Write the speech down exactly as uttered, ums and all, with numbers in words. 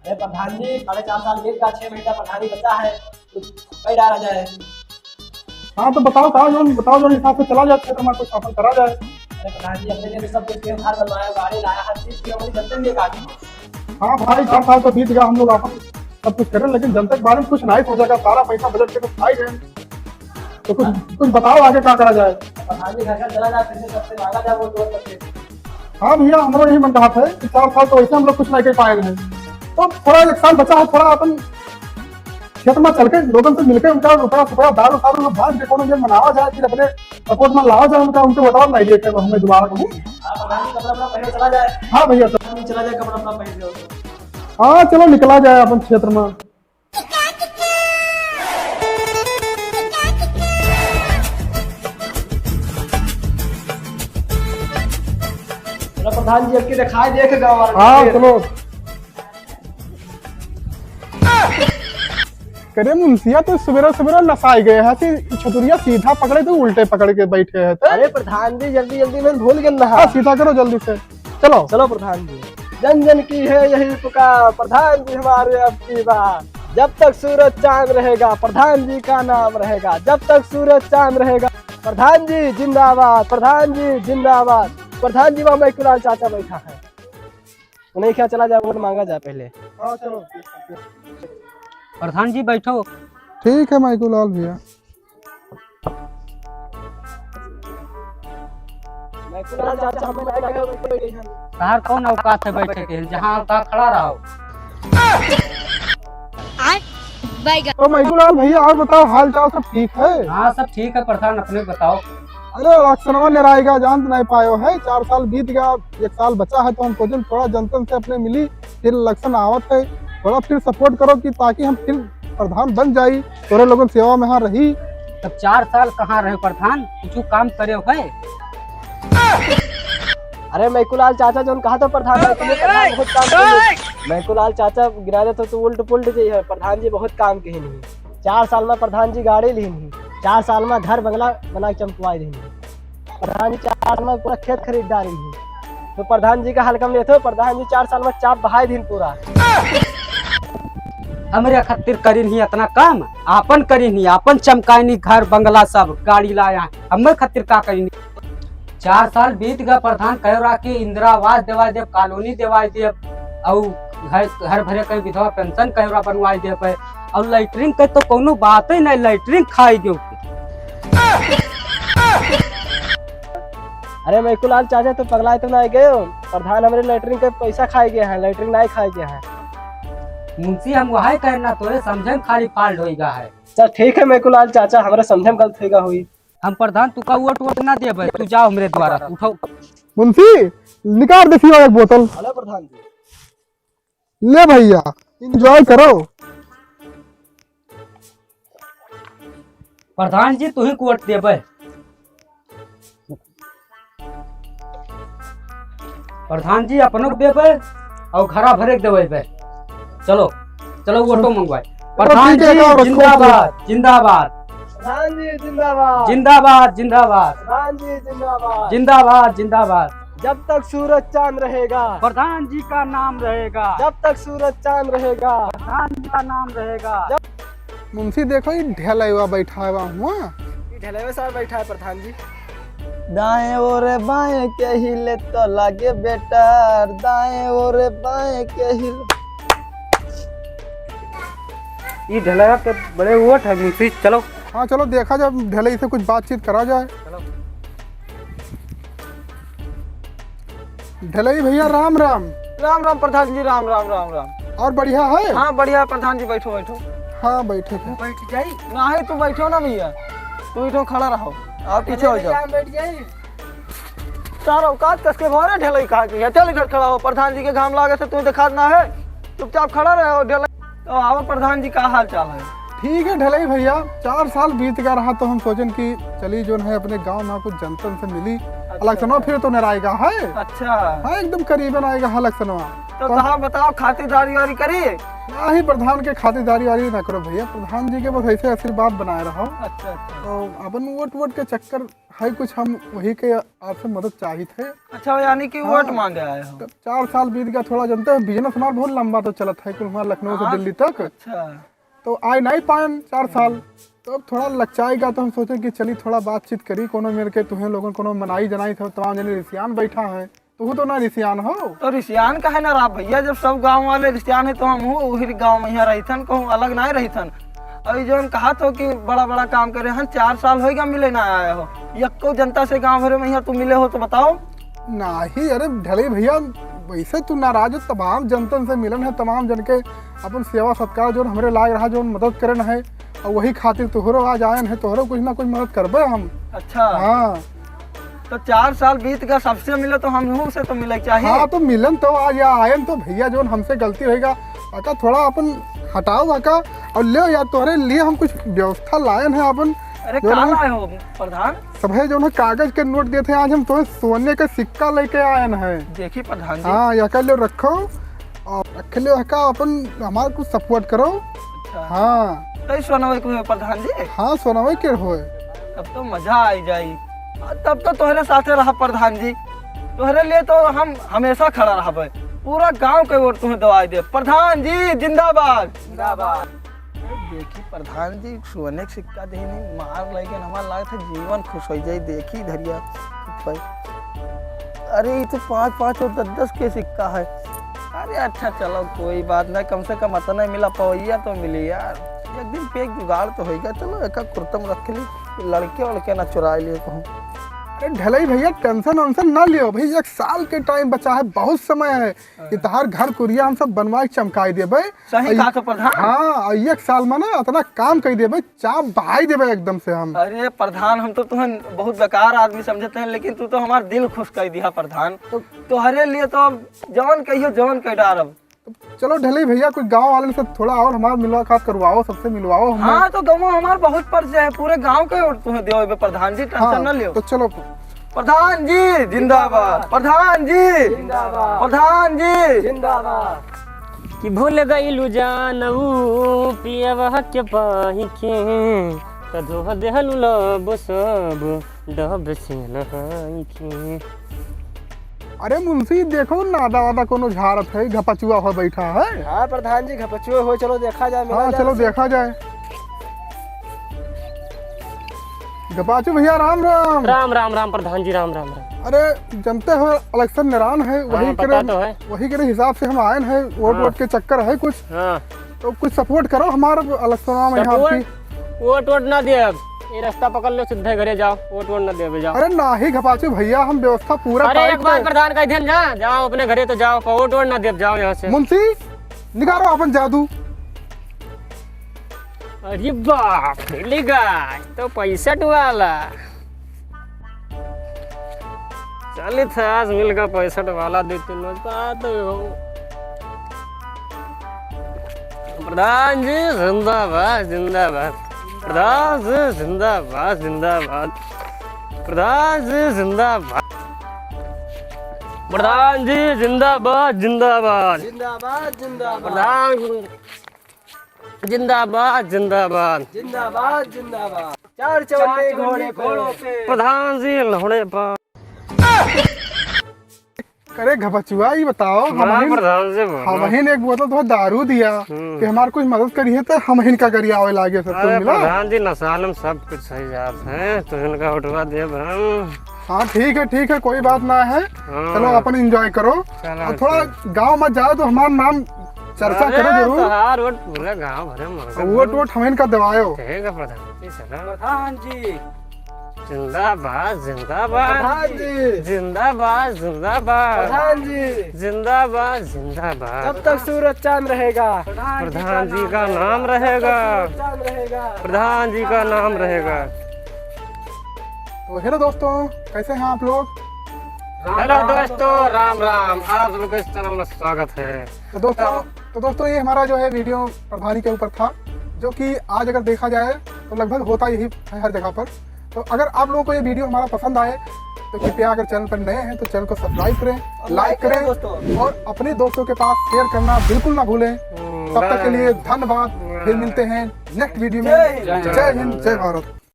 अरे प्रधान जी, साढ़े चार साल बीत गया, छह महीना प्रधानी बचा है, कुछ कर डाला जाए। हाँ, तो बताओ, बताओ, जौन, बताओ, जौन हिसाब से चला जाए, क्षेत्र में कुछ शासन करा जाए। अरे प्रधान जी, अपने लिए तो सब कुछ किए, घर बनवाया, गाड़ी लाया, हर चीज की, हमारी जनता ने कहा। हाँ भाई, चार साल तो बीत गया, हम लोग अपन सब कुछ करें, लेकिन जनता के बारे में कुछ नहीं सोचा गया, सारा पैसा बजट के तो खाई गए। तो कुछ, कुछ बताओ आगे का करा जाए। प्रधान जी, घर घर चला जाए, फिर से सबसे मांगा जाए वोट, वोट करके। हाँ भैया, हमरो यही मन रहा था कि चार साल तो वैसे हम लोग कुछ नहीं कर पाए हैं, तो थोड़ा एक साल बचा है, थोड़ा अपन क्षेत्र में चल के लोगन से मिलके उनका रुपया सुपया, दारू सारू लोग बांट के कोनो दिन मनावा जाए, फिर अपने सपोर्ट में लावा जाए उनका, उनके वोटवा नहीं दिए थे हमें दोबारा कभी। हाँ, प्रधान जी, कपड़ा अपना पहन के चला जाए। हाँ भैया, तो प्रधान जी, चला जाए, कपड़ा अपना पहन के। हाँ, चलो निकला जाए अपन क्षेत्र में। चलो प्रधान जी, अब की दिखाई दे के गाँव वाला हाँ, के। चलो। करे मुंसिया, तो सुबेरा सुबेरा नसाई गए है, सी-, छतुरिया सीधा पकड़े तो उल्टे पकड़ के बैठे है, तो। अरे प्रधान जी, जल्दी जल्दी में भूल गए ना। हाँ, सीधा करो जल्दी से, चलो। चलो प्रधान जी, जन जन की है यही पुकार, प्रधान जी हमारे अब की बार, जब तक सूरज चांद रहेगा, प्रधान जी का नाम रहेगा, जब तक सूरज चांद रहेगा। प्रधान जी जिंदाबाद, प्रधान जी जिंदाबाद। प्रधान जी, वहाँ मैकूलाल चाचा बैठा है, उन्हें क्या चला जाए, वोट मांगा जाए पहले। हाँ, चलो। प्रधान जी, बैठो। ठीक है, मैकूलाल भैया। मैकूलाल चाचा, हमें नहीं लगे, बैठे हैं। तहार कौन औकात है बैठे के? जहाँ औकात, खड़ा रहो। आय, बैगन। तो मैकूलाल भैया, और बताओ, हाल चाल सब ठीक है? हाँ, सब ठीक है प्रधान, अपने बताओ। अरे, इलेक्शनवा नेराएगा, जान तो नहीं पायो है, चार साल बीत गया, एक साल बचा है, तो हम सोचन थोड़ा जनतन से अपने मिली, फिर इलेक्शन आवत है, थोड़ा फिर सपोर्ट करो कि ताकि हम फिर प्रधान बन जाई, तोरे लोगन सेवा में हाँ रही। तब चार साल कहाँ रहे प्रधान, कुछ काम करे है? अरे मैकूलाल चाचा जौन कहा था प्रधान, मैकूलाल प्रधान बहुत काम किहिन। मैकूलाल चाचा गिरा दे तो तू उल्ट पुल्ट जे है, प्रधान जी बहुत काम किहिन ही। चार साल में प्रधान जी गाड़ी लिहिन ही, चार साल में घर बंगला बना के चमकवाई दिहिन ही। प्रधान जी चार साल में पूरा खेत खरीद डारिन ही, तो प्रधान जी का हल्का में लेते हो, प्रधान जी चार साल में चाप बहाई दिन पूरा। हमरे खातिर करिन ही इतना काम, आपन करिन ही, आपन चमकाइन ही, घर बंगला सब, गाड़ी लाया, हमरे खातिर का करिन ही? चार साल बीत गया प्रधान, कहो रहा कि इंदिरा आवास देवाई देब, कॉलोनी देवाई देब, अउ घर, घर भरे कहीं विधवा पेंशन कहो रहा बनवाई देब, अउ लैट्रिन के तो कौनो बात ही नहीं, लैट्रिन खाई देव। अरे मैकूलाल चाचा, तो पगलाए तो नहीं गए हो? प्रधान हमरे लैट्रिन के पैसा खाए गए हैं, लैट्रिन नहीं खाए गए हैं। मुंशी, हम वही कहना, तोरे समझे में खाली fault होइगा है। चल ठीक है मैकूलाल चाचा, हमरे समझे में गलत होइगा हुई। हम प्रधान तू का वोट वोट ना देबे, तू जाओ हमरे द्वारा, उठो। मुंशी, निकाल दे सिवा एक बोतल। हेलो प्रधान जी। ले भैया, enjoy करो। प्रधान जी, तू ही वोट देबे। प्रधान जी, अपनो के देबे और घरा भरे के देबे। चलो, चलो, वोटो मंगवाए। चलो, प्रधान ठीक है, जी, रखो, रखो। जिंदाबाद, जिंदाबाद। प्रधान जी, जिंदाबाद। जिंदाबाद, जिंदाबाद। प्रधान जी, जिंदाबाद। जिंदाबाद, जिंदाबाद। जब तक सूरज चांद रहेगा। प्रधान जी का नाम रहेगा। जब तक सूरज चांद रहेगा। प्रधान जी का नाम रहेगा। जब मुंशी, देखो, ई ढेलैवा बैठा है वहाँ हुआ। ई ढेलैवा साहब बैठा है प्रधान जी। दाएं ओर बाएं के हिले तो लागे बेटर, दाएं ओर बाएं के हिले। ई ढेलैवा के बड़े वोट है मुंशी, चलो। हाँ, चलो, देखा जाए, ढेलई से कुछ बातचीत करा जाए। चलो। ढेलई भैया, राम राम। राम राम प्रधान जी, राम राम, राम राम। और बढ़िया है? हाँ, बढ़िया है प्रधान जी, बैठो, बैठो। हाँ, बैठे थे। बैठ जाई। नहीं, तू बैठो ना भैया, तू बैठो, खड़ा रहो, आप पीछे हो जाओ। बैठ जाई। तार औकात कस के भरे ढेलई कहाँ की है? चल इधर खड़ा हो, प्रधान जी के घाम लागे से तू दिखात ना है, चुपचाप खड़ा रहे हो ढेलई। तो आओ प्रधान जी, का हाल चाल है? ठीक है ढेलई भैया, चार साल बीत गया रहा तो हम सोचन कि चली जोन है अपने गांव में कुछ जनतन से मिली, इलेक्शनवा फिर तो निराएगा है। अच्छा। हाँ, एकदम करीबन आएगा है इलेक्शनवा। तो तो कहाँ बताओ, खातिरदारी वारी करी? नाही, प्रधान के खातिरदारी वारी ना करो भैया, प्रधान जी के बस ऐसे आशीर्वाद बनाए रहो। अच्छा, अच्छा। तो अपन वोट वोट के चक्कर है कुछ, हम वही के आपसे मदद चाहित है। अच्छा, यानी कि हाँ। वोट मांगे आए हो? तब चार साल बीत गया, थोड़ा जानते हो बिजनेस हमारा बहुत लंबा तो चलत है, कुल हमारा लखनऊ से हाँ। दिल्ली तक। अच्छा। तो आए नहीं पाएन चार साल, तो अब थोड़ा लचाई का, तो हम सोचे कि चली थोड़ा बातचीत करी, कोनो मेर के तुहें लोगन कोनो मनाई जनाई थे, तमाम जने रिसियान बैठा है, तू तो ना रिसियान हो। तो रिसियान काहे ना रहा भैया, जब सब गाँव वाले रिसियान है तो हम हूँ वही गाँव में यहाँ रहिथन, कहूँ अलग ना रहिथन। अभी जौन कहा तो कि बड़ा बड़ा काम करे हन, चार साल होइगा मिले ना आए हो, यक्को जनता से गाँव भरे में यहाँ तू मिले हो तो बताओ। नाही, अरे ढलई भैया, वैसे तू नाराज हो, तमाम जनतन से मिलन है, तमाम जन के अपन सेवा सत्कार जौन हमरे लाग रहा, जौन मदद करन है, और वही खातिर तोहरो आज आयन है, तोहरो कुछ ना कुछ मदद करबे हम। अच्छा। हाँ। तो चार साल बीत गया, सबसे मिले तो हम हूँ से तो मिले चाहिए। हाँ, तो मिलन तो आज या आयन तो भैया जौन हमसे गलती होइगा, अका थोड़ा अपन हटाओ अका, और ले यार तोहरे लिए हम कुछ व्यवस्था लायन है अपन। अरे जौन का है लाए हो प्रधान? सभे जौन है कागज के नोट देते हैं, आज हम तोहे सोने का सिक्का लेके आयन है। देखी प्रधान जी। हाँ, यह कर लो, रखो और रख लो का अपन हमार कुछ सपोर्ट करो। अच्छा। हाँ। तो ई सोनवे के होए प्रधान जी? हाँ, सोनवे के होए। तब तो मजा आई जाई। तब तो तोहरे साथे रहा प्रधान जी, तोहरे लिए तो हम हमेशा खड़ा रहबे। पूरा गांव के वोट तुम्हें दवाई दे। प्रधान जी जिंदाबाद। जिंदाबाद। देखी प्रधान जी, सोने के सिक्का देनी, मार लेकिन हमार लागत है जीवन खुश हो जाई। देखी धरिया भाई, अरे ये तो पाँच पाँच और दस दस के सिक्का है। अरे अच्छा चलो कोई बात नहीं, कम से कम इतना मिला पवैया तो मिली यार। एक दिन पे एक जुगाड़ तो होइगा। चलो एक कुर्तम रख ली, लड़के वड़के ना चुरा लिए कहूँ। अरे ढलई भैया टेंशन वेंशन ना लियो भाई, एक साल के टाइम बचा है, बहुत समय है। हाँ। ये तहार घर कुरिया हम सब बनवाई चमकाई देबे। सही अई- कहा तो प्रधान। हाँ, अई एक साल में ना इतना काम कई देबे, चाप बहाई देबे एकदम से हम। अरे प्रधान, हम तो तुहन बहुत बेकार आदमी समझते हैं, लेकिन तू तो हमार दिल खुश कर दिया प्रधान। तो तोहरे लिए तो अब जवन कहियो जवन कर डारब। तो चलो ढलई भैया, कुछ गांव वाले से थोड़ा और हमार मुलाकात करवाओ, सबसे मिलवाओ हमें। हाँ, तो गाँव हमार बहुत परिचय है, पूरे गांव के और तुम्हें देवे बे प्रधान जी, टेंशन हाँ, ना लियो। तो चलो। प्रधान जी जिंदाबाद, प्रधान जी जिंदाबाद। प्रधान जी जिंदाबाद। कि भूल गईलू जानऊ पियवा के पाही के, त धो देहलू लब सब डब से नहाई के। अरे मुंशी, देखो नादा वादा कोनो झारत है, घपचुआ हो बैठा है। हाँ प्रधान जी, घपचुए हो, चलो देखा जाए, मिला हाँ, जाए चलो उसे। देखा जाए। घपाचू भैया, राम राम। राम राम राम प्रधान जी, राम राम राम। अरे, जनते हो, इलेक्शन निरान है, वही हाँ, पता करे, तो है। वही करे हिसाब से हम आए हैं, वोट हाँ। वोट के चक्कर है कुछ। हाँ। तो कुछ सपोर्ट करो हमार इलेक्शन में यहाँ सपोर्ट? आपकी। वोट वोट ना देब, ये रास्ता पकड़ लो, सीधे घरे जाओ, वोट वोट ना देबे जाओ। अरे नाही घपाचू भैया, हम व्यवस्था पूरा अरे टाइट एक बार है। प्रधान कह देन जा, जाओ अपने घरे तो जाओ, वोट वोट ना देब, जाओ यहाँ से। मुंशी, निकालो अपन जादू। अरे बाप रे, ले गए तो पैंसठ वाला। चलित है, आज मिल गया पैंसठ वाला, दो तीन रोज बाद हो। प्रधान जी जिंदाबाद, जिंदाबाद। प्रधान जी जिंदाबाद, जिंदाबाद। प्रधान जी जिंदाबाद। प्रधान जी जिंदाबाद, जिंदाबाद। जिंदाबाद, जिंदाबाद। प्रधान जिंदाबाद, जिंदाबाद। जिंदाबाद, जिंदाबाद। चार चवन्ने घोड़े पे। प्रधान जी लौड़े पर। अरे घपचुआ, ई बताओ, हाँ, हमहिन, प्रधान जी बोलो। हमहिन एक बोतल तो दारू दिया हम्म। कि हमार कुछ मदद करिए, तो हमहिन का गरियावे लागे सब कुछ अरे मिला। प्रधान जी, नशा में सब कुछ सही जात है, तो इनका उठवा देब हम। हाँ, ठीक है, ठीक है, कोई बात ना है। हाँ। चलो, अपन एंजॉय करो। चलो, और थोड़ा ठीक। गाँव मत जाओ, तो हमार नाम चर्चा अरे, करो जरूर। तोहार वोट पूरे गाँव भरे में होगा। वोट, वोट हम इनका दबायो। ठीक है, प्रधान जी, चलो। प्रधान जी। जिंदाबाद, जिंदाबाद। प्रधान जी। जिंदाबाद, जिंदाबाद। प्रधान जी। जिंदाबाद, जिंदाबाद। जब तक सूरज चांद रहेगा। प्रधान जी का नाम रहेगा। जब तक सूरज चांद रहेगा। प्रधान जी का नाम रहेगा। तो हेलो दोस्तों, कैसे हैं आप लोग? हेलो दोस्तों, राम राम। आप लोग के इस चैनल में स्वागत है। तो दोस्तों, तो दोस्तों, ये हमारा जो है वीडियो प्रधानी के ऊपर था, जो कि आज अगर देखा जाए तो लगभग होता यही है हर जगह पर। तो अगर आप लोगों को ये वीडियो हमारा पसंद आए तो कृपया अगर चैनल पर नए हैं तो चैनल को सब्सक्राइब करें, लाइक करें दोस्तों। और अपने दोस्तों के पास शेयर करना बिल्कुल ना भूलें। तब तक के लिए धन्यवाद, फिर मिलते हैं नेक्स्ट वीडियो में। जय हिंद, जय भारत।